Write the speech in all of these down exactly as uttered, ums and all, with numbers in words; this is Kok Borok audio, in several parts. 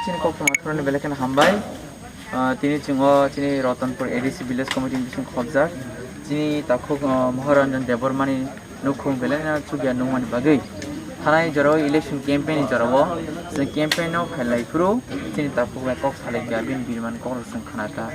Chini kok tongma thoroni belai kheno hambai. Ah, tini chwng o chini Ratanpur A D C Village Committee ni bising khobjak. Chini takhuk, ah, Maharanjan Debbarmani nukhung belai no chukya nungmani bagwi. Thanai jorao election campaign ni jorao chwng campaign no phailai phuru chini takhuk bai kok salai kha, bini birman kok rok chwng khna kha.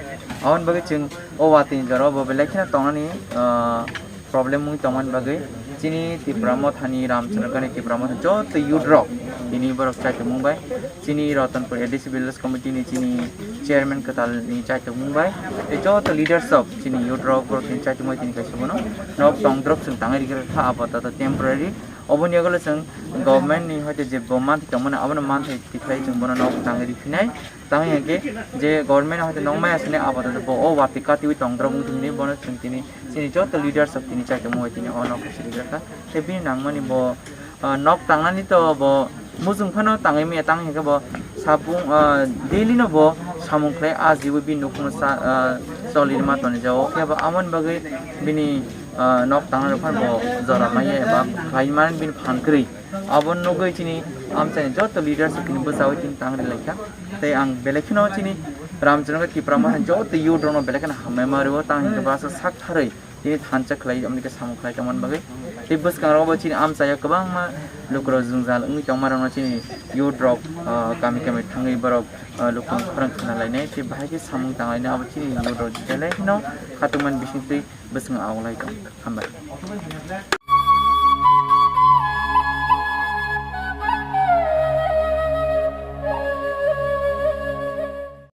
Aboni bagwi chwng o watwi ni jorao bo belai kheno tongnani, ah, problem wngwi tongmani bagwi chini Tipra Mothani, Ramchandra Gani Tipra Motha joto youth rok tini borok chaitomung bai chini Ratanpur A D C Village Committee ni chini chairman kwtal ni chaitomung bai tei joto leaders of chini youth rok borok tini chaitomung bai tini kaisa bono nok tongdrop chwng tangwi rikha apato temporary. Oboni yagulo chwng government ni hoite je bo manthai tongmani abono manthai tikhlai chwng bono nok tangwi riphinai. Tamo hwnkhe je government hoite nokmaya sini apato bo o watwi katiwi tongdrop wngtong hinwi bono chwng tini chini joto leaders rok tini chaitomung bai tini o nok siri kha. Tei bini nangmani bo, ah, nok tangnani to bo mujung phano tangwi maya, tamo hwnkhe bo sabung, ah, daily no bo samung khlai, ah, jibo bini nukhungno cha, ah, choli rwma tonijao. Khe bo aboni bagwi bini, ah, nok tangnani phano bo jora maya eba khlai mani bini phan kwrwi. Abo nugwi chini amchaini joto leaders rok tini bwchawi tini tangri laikha. Tei ang belai kheno chini Ramchandra Tipra Motha joto youth rokno belai kheno hambai ma rwo, tamo hwnkhe bwsa sak tharwi tini thansa khlai, amoni khe samung khlai tongmani bagwi. Tei bwskango bo chini amchaio kwbangma lukurok jwngjal wngwi tongma rokno chini youth rok, ah, kami kami thangwi borok, ah, lukurok khorang khna lainai tei bahai khe samung tang lainai, abo chini youth rok belai kheno khatungmani bisingtwi bwskango aung lai tong. Hambai.